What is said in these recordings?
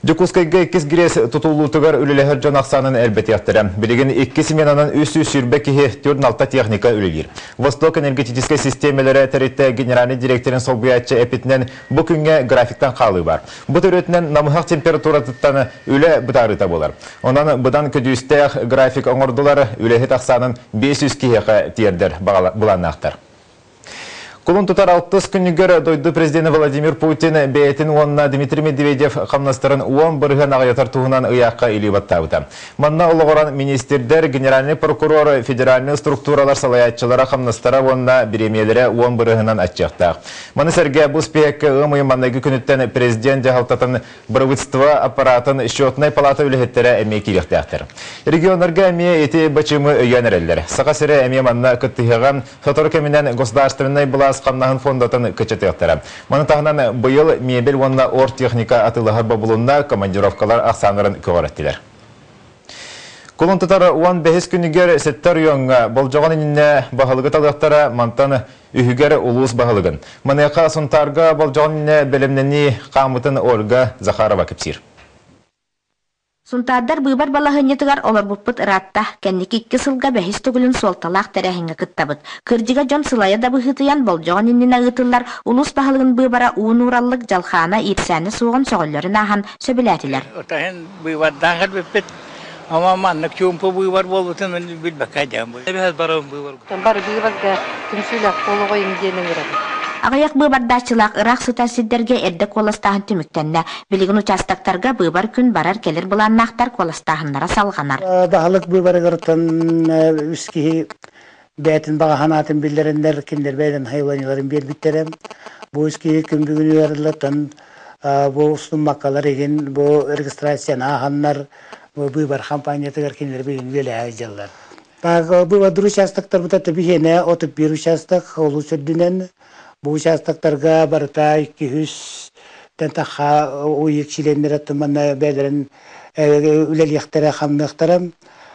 Дьокуускайга иккис ГРЭС тутуллуутугар үлэлэһэр дьон ахсаанын элбэтиэхтэрэ. Билигин икки сменанан 320 киһи 46 техника үлэлиир. Восток энергетическэй систиэмэлэрэ тэрилтэ генеральнай директорын солбуйааччы эппитинэн, бу күҥҥэ графиктан хаалыы бар. Бу төрүөтүнэн намыһах температуратыттан үлэ бытаарыыта буолар. Онон быдан көдьүүстээх график оҥордулар, үлэһит ахсаанын 500 киһиэхэ тиэрдэр былааннаахтар. Кулун тутар алтыс күнүгэр дойду президенэ Владимир Путин бэйэтин уонна Дмитрий Медведев хамнастарын 10% аҕыйатар туһунан ыйаахха илии баттаабыта. Манна олоҕуран министрдэр, генеральный прокурор, федеральнай структуралар салайааччылара хамнастара уонна бириэмийэлэрэ 10 бырыһынан аччыахтаах. Маны сэргэ бу спиэккэ ыам ыйын маҥнайгы күнүттэн президент дьаһалтатын Бырабыыталыстыба аппаратын счетнай палата үлэһиттэрэ эмиэ киириэхтээхтэр. Регионнарга эмиэ ити бачыымы өйөөн эрэллэр. Саха сирэ эмиэ манна кыттыһыаҕа, сотору кэминэн государственнай былаас хамнаһын фондатын кыччатыахтара. Маны таһынан быйыл мебель уонна оргтехника атыылаһар бобулунна, командировкалар ахсааннарын көҕүрэттилэр. Кулун тутар 15 күнүгэр сэттэ оройуоҥҥа болдьоҕун иннинэ баһылыгы талыахтара, мантан үһүгэр улуус баһылыгын. Маныаха Сунтаарга болдьоҕун иннинэ бэлэмнэнии хааммытын Ольга Захарова кэпсиир. Сунтаардар быыбар балаһыанньатыгар олорбуппут ыраатта. Кэнники икки сылга бэһис төгүлүн суолталаах тэрээһиҥҥэ кыттабыт. Кырдьыга дьон сылайа да быһыытыйан болдьоҕун иннинэ ыытыллар улуус баһылыгын быыбара уу нуураллык дьалхаана иирсээнэ суоҕун сөҕөллөрүн ааһан сөбүлээтилэр. Отаһын быыбардаан кэлбиппит. Ама маннык чуумпу быыбар буолбутун мин билбэккэ дьаам. Эбэһэт барабын быыбар. Бары быыбарга түмсүүлээх буолуоҕайым диэн ыҥырабын. Аҕыйах быыбардааччылаах ыраах сытар сирдэргэ эрдэ куоластааһын түмүктэннэ. Билигин учаастактарга быыбар күн барар-кэлэр былааннаахтар куоластааһыннара салҕанар. Баһылык быыбарыгартан үс киһи бэйэтин баҕа санаатын биллэрэннэр, кинилэр бэйэлэрин хайыланньаларын биэрбиттэрэ. Бу үс киһи күн бүгүн ыарыллартан бу устуммаккалар игин бу регистрацияны ааһаннар бу быыбар хампаанньатыгар кинилэр билигин үөлэһэ сылдьаллар. Быыбардыр участоктарбыт биһиэнэ 31 участок улуус үрдүнэн. Бу участоктарга барыта 200-тэн тахха уйук чилиэннэрэ манна бэйэлэрин үлэлиэхтэрэ, хамныахтара.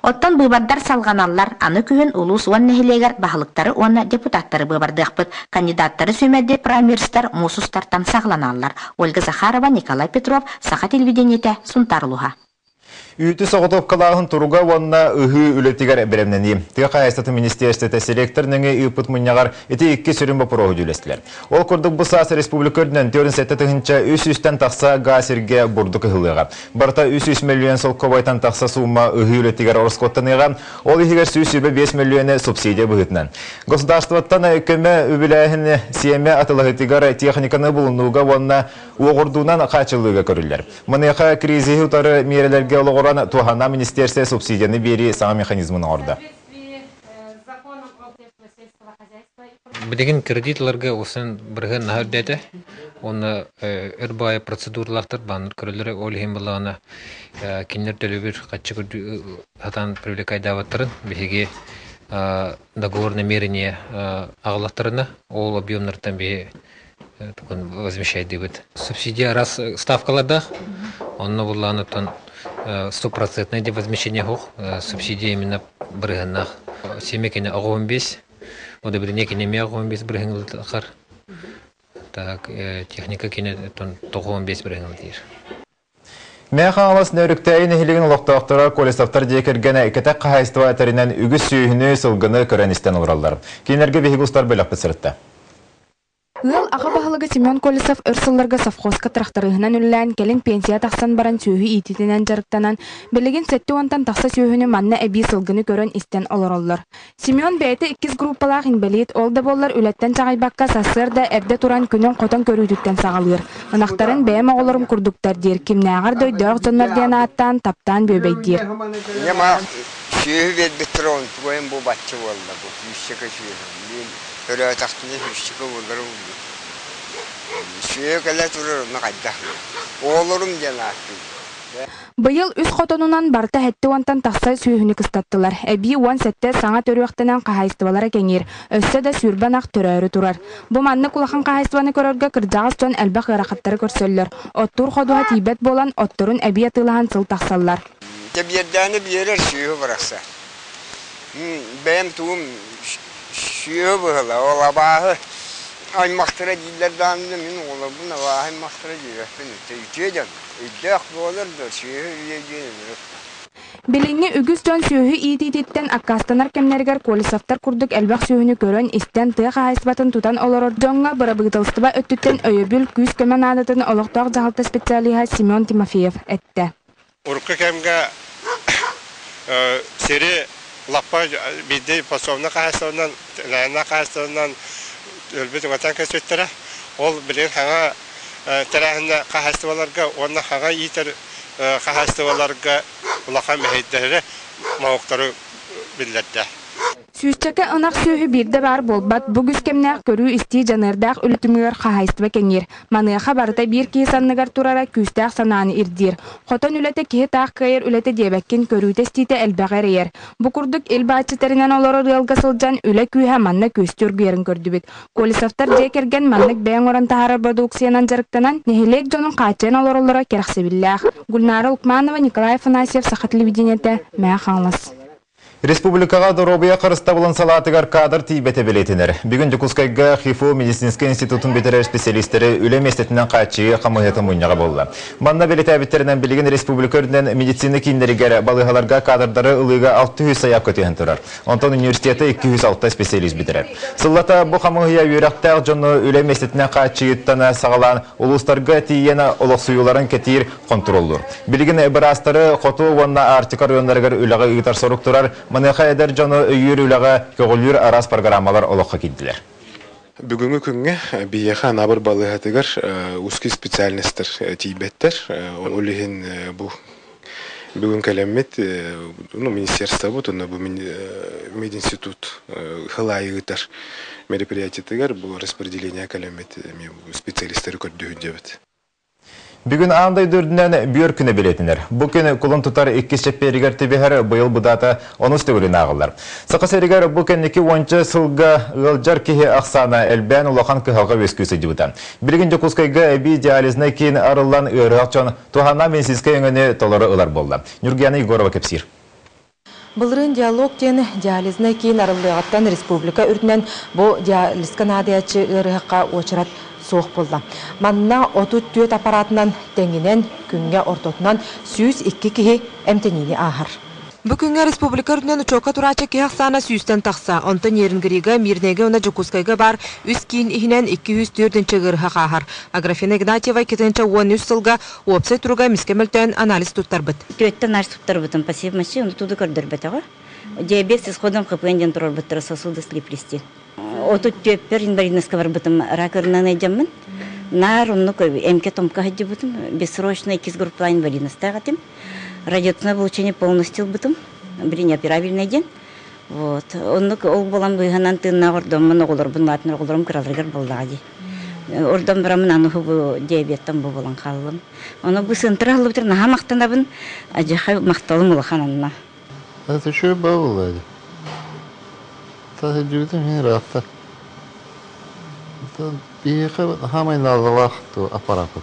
Оттон быыбардар салҕаналлар. Аны күһүн улуус уон нэһилиэгэр баһылыктары уонна депутаттары быыбардыахпыт. Кандидаттары сүүмэрдиир праймерстар муус устартан саҕаланаллар. Ольга Захарова, Николай Петров, Саха телевидениетэ, Сунтаар улууһа. Үүтү соҕотуопкалааһын туруга уонна ыһыы үлэтигэр бэлэмнэнии. Тыа хаһаайыстыбатын министиэристибэтэ селектор нөҥүө ыыппыт мунньаҕар ити икки сүрүн боппуруоһу дьүүллэстилэр. Ол курдук бу саас республика үрдүнэн 47 300-тэн тахса гаас сиргэ бурдук ыһыллыаҕа. Барыта 300 мөлүйүөн солкуобайтан тахса суумма ыһыы үлэтигэр ороскуоттаныаҕа, ол иһигэр 125 мөлүйүөнэ субсидия быһыытынан. Государствоттан көмө үбүлээһин сиэмэ атылаһыытыгар техниканы булунууга уонна уоҕурдуунан хааччыллыыга көрүллэр. Маныаха кризиһи утары миэрэлэргэ олоҕуран туһана министиэрсэ субсидияны биэрии саҥа механизмын оҥордо. Билигин кредит ыларга улахан бырыһыан наһаа үрдээтэ уонна өр баайы процедуралаахтар бааннар көрөллөрө ол иһин буоллаҕына кинилэр төлөбүр хаччы сатаан привлекайдаабаттарын биһиги договор намерение аҕаллахтарына ол объемнартан биһи возмещайдыыбыт. Субсидия араас ставкалардаах онно буллаҕына стопроцентное возмещение суох субсидия именно бырыһыаннаах сиэмэ оҕуһун Удобрение кинемия 15 бырыһыҥылытар. Так, техника кине 95 бырыһыҥылытыр. Мэҥэ Хаҥалас Нөөрүктээйи нэһилиэгин олохтоохторо Колесовтар дьиэ кэргэнэ кэтэх хаһаайыстыба тэринэн үгүс сүөһүнү, сылгыны көрөн-истэн олороллор. Кинилэргэ биһиги устар бөлөхпүт сырытта. Ыал аҕа баһылыга Семен Колесов өр сылларга совхозка тырахтарыыһынан үлэлээн, кэлин пенсия тахсан баран сүөһү иитиитинэн дьарыктанан, билигин 70-тан тахса сүөһүнү манна эбии сылгыны көрөн-истэн олороллор. Семен бэйэтэ иккис группалаах инбэлиит, ол да буоллар үлэттэн чаҕыйбакка сарсыарда эрдэ туран күнүн хотон көрүүтүттэн саҕалыыр. Ынахтарын бэйэм оҕолорум курдуктар диир, кимнээҕэр да өйдөөх дьоннор диэн ааттаан, таптаан бүөбэйдиир. Ийэм аах сүөһү биэрбиттэрэ онтугайым бу бачча буолла бу күүсчэкэ сүөһү. Мин төрөөтөхпүнэ сүүсчэкэ буолара буолуо. Сүөһү кэлэ турар онно хайдах оҕолорум диэн ааттыыбын. Быйыл үс хотонунан барыта 70-тан тахса сүөһүнү кыстаттылар. Эбии 17 саҥа төрүөхтэнэн хаһаайыстыбалара кэҥиир. Өссө да сүүрбэ ынах төрөөрү турар. Бу маннык улахан хаһаайыстыбаны көрөргө кырдьаҕас дьон элбэх ыарахаттары көрсөллөр. Оттуур ходуһа тиийбэт буолан, отторун эбии атыылаһан сыл тахсаллар. Дьэ биэрдээни биэрэр сүөһү барахсан. Бэйэм тугум сүөһү быһыла, ол абааһы. Аймахтара дииллэр даҕаны да мин оҕолорбун абааһы аймахтара диэбэппин. Үтүө дьон, өйдөөх буолар да сүөһү үйэ диэн өлөрөр. Билиҥҥи үгүс дьон сүөһү иитиититтэн аккаастанар кэмнэригэр Колесовтар курдук элбэх сүөһүнү көрөн-истэн, тыа хаһаайыстыбатын тутан олорор дьоҥҥо бырабыыталыстыба өттүттэн өйөбүл, күүс-көмө наадатын олохтоох дьаһалта специалиһа Семен Тимофеев эттэ. Урукку кэмҥэ сири лаппа биирдии подсобнай хаһаайыстыбанан, национальнай хаһаайыстыбанан өлбүт уҥатан көспүттэрэ. Ол билигин саҥа тэрээһиннэ хаһаайыстыбаларга уонна саҥа иитэр хаһаайыстыбаларга улахан мэһэйдэри, моһуктары биллэрдэ. Сүүсчэкэ ынах сүөһү биирдэ баар буолбат, бу үгүс кэмнээх көрүү-истии дьаныардаах үлэ түмүгэр хаһаайыстыба кэҥиир. Маныаха барыта биир киһи санныгар турара күүстээх санааны ирдиир. Хотон үлэтэ киһи таах кыайар үлэтэ диэбэккин, көрүүтэ-истиитэ элбэҕи эрэйэр. Бу курдук ил бааччы тэринэн олорор ыалга сылдьан үлэ күүһэ манна күөстүү оргуйарын көрдүбүт. Колесовтар дьиэ кэргэн маннык бэйэ оҥорон таһаарар продукциянан дьарыктанан, нэһилиэк дьонун хааччыйан олороллоро кэрэхсэбиллээх. Гульнара Лукманова, Николай Афанасьев, Саха телевидениетэ, Мэҥэ Хаҥалас. Республикаҕа доруобуйа харыстабылын салаатыгар кадр тиийбэтэ бэлиэтэнэр. Бүгүн Дьокуускайга ХИФУ медицинскэй институтун бүтэрэр специалистары үлэ миэстэтинэн хааччыйыы хамыыһыйатын мунньаҕа буолла. Манна бэлиэтээбиттэринэн билигин республика үрдүнэн медицина кииннэригэр балыыһаларга кадрдары ылыыга 600 сайаапка түһэн турар. Онтон университеты 206 специалист бүтэрэр. Сыллата бу хамыыһыйа үөрэхтээх дьону үлэ миэстэтинэн хааччыйыыттан саҕалаан улуустарга тиийэн олохсуйууларын кэтиир хонтуруоллуур. Билигин быраастары хоту уонна Арктика оройуоннарыгар үлэҕэ ыытар сорук турар. Маныаха эдэр дьону өйүүр үлэҕэ көҕүлүүр араас программалар олоххо киирдилэр. Бүгүҥҥү күҥҥэ биһиэхэ Анаабыр балыыһатыгар узкий специальностар тиийбэттэр. Ол иһин бу бүгүн кэлэммит ну, министерствобут уонна бу мединститут хылаайы ыытар мероприятиетыгар бу распределение кэлэммит специалистары көрдүүр диэбит. Бүгүн аан дойду үрдүнэн бүөр күнэ бэлиэтэнэр. Бу күн кулун тутар иккис чэппиэригэр түбэһэр быйыл бу даата онус төгүлүн ааҕыллар. Саха сиригэр бу кэнники уонча сылга ыалдьар киһи ахсаана элбээн улахан кыһалҕа үөскүү сылдьыбыта. Билигин Дьокуускайга эбии диализнай киин арыллан ыарыһах дьон туһааннаах медицинскэй өҥөнү толору ылар буолла. Ньургуяна Егорова кэпсиир. Былырыын «Диалог» диэн диализнай киин арыллыаҕыттан республика үрдүнэн бу диализка наадыйааччы ыарыһахха уочарат суох буолла. Манна 34 аппаратынан тэҥинэн күҥҥэ ортотунан 102 киһи эмтэниини ааһар. Бу күҥҥэ республика үрдүнэн учуокка турааччы киһи ахсаана сүүстэн тахса. Онтон Нерюнгрига, Мирнэйгэ уонна Дьокуускайга баар үс киин иһинэн 204 ыарыһах ааһар. Аграфена Игнатьева 2013 сылга уопсай туруга эмискэ мөлтөөн анализ туттарбыт. Түөттэн анализ туттарбытым спасибо маччы, ону туду көрдөрбөтөҕө. Диабет с исходом ХПН диэн турарбыттара сосуды слиплись 34-пер инвалидностька барбытым рак ырынан ыйдьаммын. Наар оннук эмке-томка сылдьыбытым. Бессрочно иккис группалаах инвалидностаах этим. Радиационное облучение полностью ылбытым. Блин, операбельный диэн. Вот. Оннук ол буолан быыһанан тыыннаах ордоммун оҕолорбун лаатын оҕолорум кыраларыгар буоллаҕа дии. Ордон бараммын аны бу диабеттан бу буолан хааллым. Ону бу сыантара аһыллыбытыгар наһаа махтанабын. Адьаха махталым улахан онно. Это что было? Та сылдьыбытым ыраатта. Биһиэхэ хаамай наадалаах аппарааппыт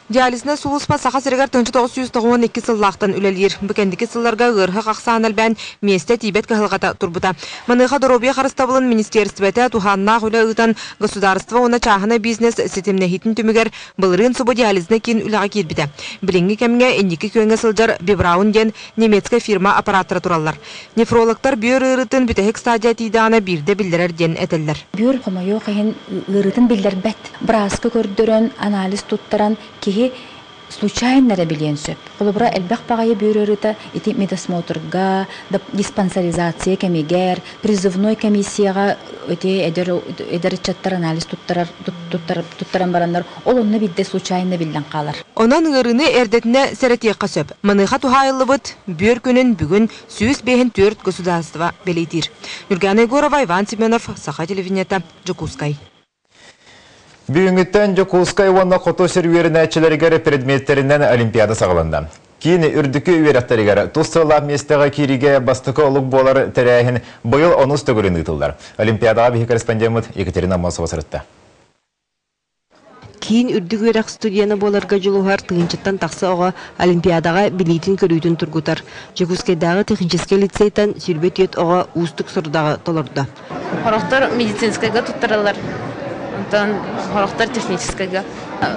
Диализнай сулууспа Саха сиригэр 1992 сыллаахтан үлэлиир. Бу кэнники сылларга ыарыһах ахсаана элбээн, миэстэ тиийбэт кыһалҕата турбута. Маныаха доруобуйа харыстабылын министиэристибэтэ туһааннаах үлэ ыытан, государство уонна чааһынай бизнес ситимнэһиитин түмүгэр былырыын субу диализнай киин үлэҕэ киирбитэ. Билиҥҥи кэмҥэ инники күөҥҥэ сылдьар Бибраун диэн немецкэй фирма аппараттара тураллар. Нефрологтар бүөр ыарыытын бүтэһик стадия тиийдэҕинэ биирдэ биллэрэр диэн этэллэр. Бүөр хомойуох иһин ыарыытын биллэрбэт. Бырааска көрдөрөн, анализ туттаран киһи случайно эрэ билиэн сөп. Холобура, элбэх баҕайы бүөр ыарыыта ити медосмотрга, диспансеризация кэмигэр, призывной комиссияҕа ити эдэр эдэр ыччаттар анализ туттарар туттаран бараннар, ол онно биирдэ случайно биллэн хаалар. Онон ыарыыны эрдэтинэ сэрэтиэххэ сөп. Маныаха туһаайыллыбыт бүөр күнүн бүгүн 154 государство бэлиэтиир. Нюргана Егорова, Иван Семенов, Саха телевидениета, Дьокуускай. Бүгүҥҥүттэн Дьокуускай уонна Хоту сир үөрэнээччилэригэр предметтэринэн Олимпиада саҕаланна. Киин үрдүкү үөрэхтэригэр тус сыаллаах миэстэҕэ киириигэ бастакы олук буолар тэрээһин быйыл онус төгүлүн ыытыллар. Олимпиадаҕа биһи корреспондеммыт Екатерина Аммосова сырытта. Киин үрдүк үөрэх студена буоларга дьулуһар тыһыынчаттан тахса оҕо Олимпиадаҕа билиитин-көрүүтүн тургутар. Дьокуускайдааҕы техническэй лицейтэн 24 оҕо уустук сорудаҕы толордо. Сорохтор медицинскэйгэ туттараллар. Онтон сорохтор техническайга.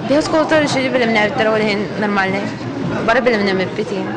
Биһи оскуолатыгар үчүгэй бэлэмнээбиттэр, ол иһин нормальный. Бары бэлэмнэммиппит иһин.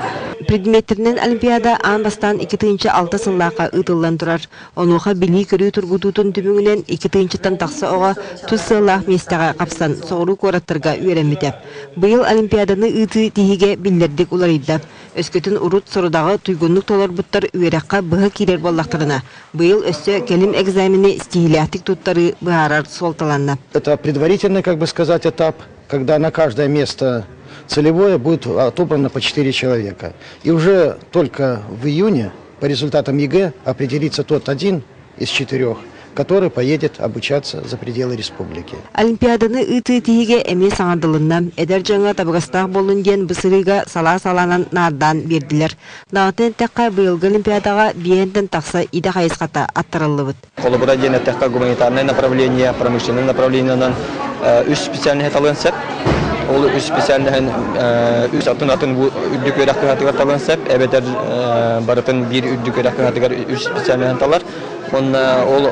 Предметтеринэн олимпиада аан бастаан 2006 сыллаахха ыытыллан турар. Онуоха билии-көрүү тургутуутун түмүгүнэн 2000-тан тахса оҕо тус сыаллаах миэстэҕэ хапсан соҕуруу куораттарга үөрэммитэ. Быйыл олимпиаданы ыытыы тиһигэ биллэрдик уларыйда. Өскөтүн урут сорудаҕы туйгуннук толорбуттар үөрэххэ быһа киирэр буоллахтарына, быйыл өссө кэлим экзамены ситиһиилээхтик туттарыы быһаарар суолталанна. Это предварительный, как бы сказать, этап, когда на каждое место целевое будет отобрано по 4 человека. И уже только в июне по результатам ЕГЭ определится тот один из четырех, который поедет обучаться за пределы республики. Олимпиаданы ыытыы тиһигэ эмиэ саҥардылынна. Эдэр дьоҥҥо табыгастаах буоллун диэн бу сырыыга салаа-салаанан наардаан биэрдилэр. Даҕатан эттэххэ, быйылгы Олимпиадаҕа биэһинтэн тахса идэ хайысхата аттарыллыбыт. Холобура диэн эттэххэ, гуманитарное направление, промышленное направлениенан үс специальноһы талыан сөп. Ол үс специальноһын үс атын-атын үрдүк үөрэх кыһатыгар талыан сөп, эбэтэр барытын биир үрдүк үөрэх кыһатыгар үс специальноһын талар. Уонна ол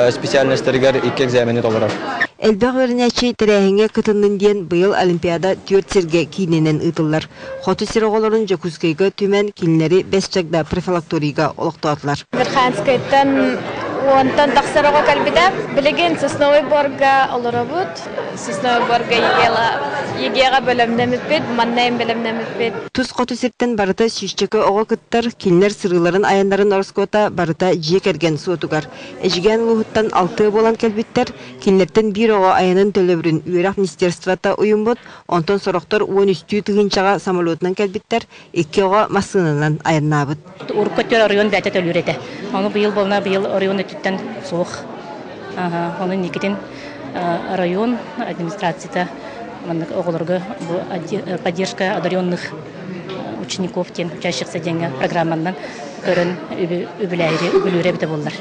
специальностарыгар икки экзамени толорор. Элбэх үөрэнээччи тэрээһиҥҥэ кытыннын диэн быйыл Олимпиада түөрт сиргэ киининэн ыытыллар. Хоту сир оҕолорун Дьокуускайга түмэн кинилэри Бэс Чагда профилакторийга олохтоотулар. Верхоянскайтан уонтан тахсар оҕо кэлбитэ. Билигин Сосновый Борга олоробут. Сосновый Борга ЕГЭ-ҕа бэлэмнэммиппит, манна бэлэмнэммиппит. Тус хоту сиртэн барыта сүүсчэкэ оҕо кыттар, кинилэр сырыыларын-айаннарын ороскуота барыта дьиэ кэргэн суотугар. Эдьигээн улууһуттан алтыа буолан кэлбиттэр, кинилэртэн биир оҕо айанын төлөбүрүн үөрэх министерствота уйуммут, онтон сорохтор уон үстүү тыһыынчаҕа самолетунан кэлбиттэр, икки оҕо массыынанан айаннаабыт. Урукку өттүгэр оройуон бэйэтэ төлүүр этэ. Ону быйыл буолна быйыл оройуон өттүттэн суох. Ону инникитин район администрацията маннык оҕолорго бу поддержка одаренных учеников диэн учащихся диэҥҥэ программанан көрөн үбүлээри үбүлүүрэ эбитэ буоллар.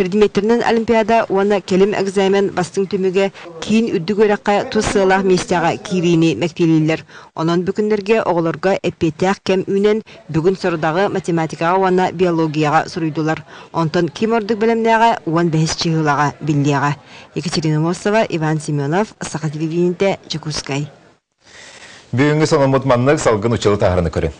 Предметтэринэн олимпиада уонна кэлим экзамен бастыҥ түмүгэ киин үрдүк үөрэххэ тус сыалаах миэстэҕэ киириини мэктиэлииллэр. Онон бу күннэргэ оҕолорго эппиэттээх кэм үүнэн, бүгүн сорудаҕы математикаҕа уонна биологияҕа суруйдулар. Онтон ким ордук бэлэмнээҕэ уон бэһис чыһыылаҕа биллиэҕэ. Екатерина Мосова, Иван Семенов, Саха телевидениетэ, Дьокуускай. Бүгүҥҥү сонуммут маннык салгын учуолу таһаарыны көрүн.